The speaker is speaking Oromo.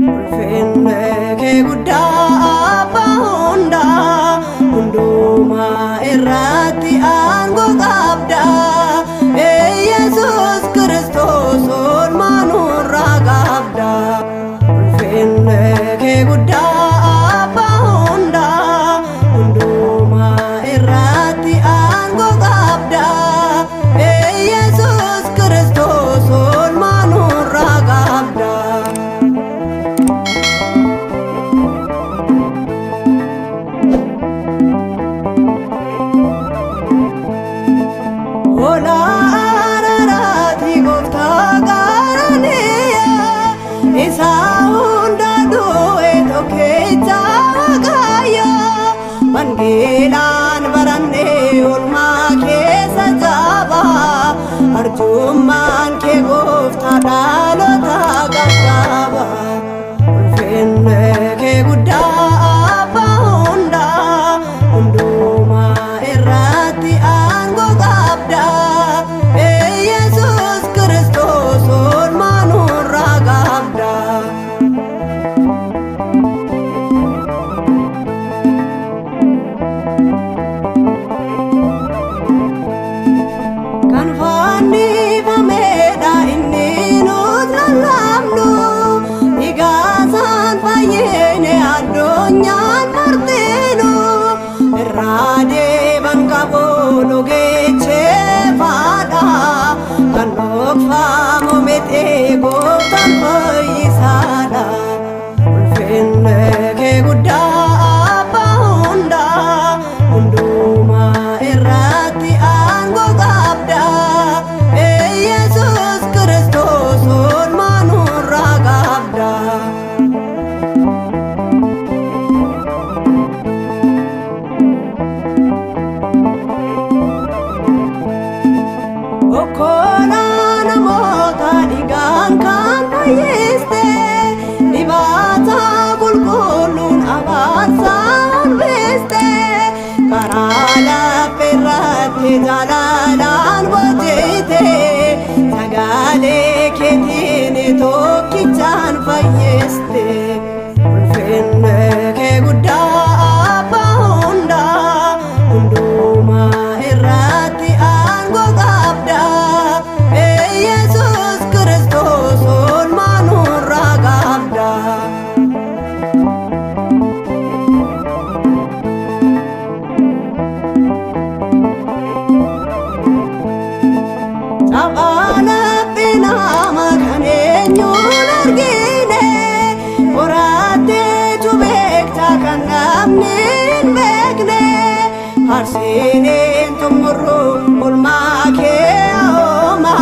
Ulfinni kee guddaa abbaa hundaa, hundumaa irratti aangoo qabda. Yesuus Kiristoos oolmaa nurraa qabda. Ulfinni kee guddaa abbaa hundaa, hundumaa irratti aangoo qabda. Yesuus Kiristoos oolmaa nurraa qabda. Hoolaa araaraati gooftaa gaaraniya, isa hunda du'e tokkicha Waaqayyo. Wangeelaan barannee oolmaa keessa jabaa, arjummaan kee gooftaa dhaloota qaqqaba. Ulfinni kee guddaa abbaa hundaa, hundumaa irratti aangoo qabda. Yesuus Kiristoos oolmaa nurraa qabda. Kan fannifameedha inni nuti lallabnu, dhiigasaan fayyine addunyaan martinu. Irraa deeban qabu nu geechefaadha, kan dhokfamu miti gooftaan fayyisaadha. Ulfinni kee guddaa abbaa hundaa, hundumaa irratti aangoo qabda. Yesuus Kiristoos oolmaa nurraa qabda. Okkolaa namoota dhiigaan kan fayyiste, dibata qulqulluun abaarsaan beeste, karaa laffeerratti jaalalaan bojjete, sagalee keetiin tokkichaan fayyiste. Ulfinni kee guddaa abbaa hundaa, hundumaa irratti aangoo qabda. Yesuus Kiristoos oolmaa nurraa qabda. Taphaa laphee nama kan eenyuun argine, qoraatteetu beekta kan namni hin beekne. Faarsineen xumurru oolmaa kee ooma.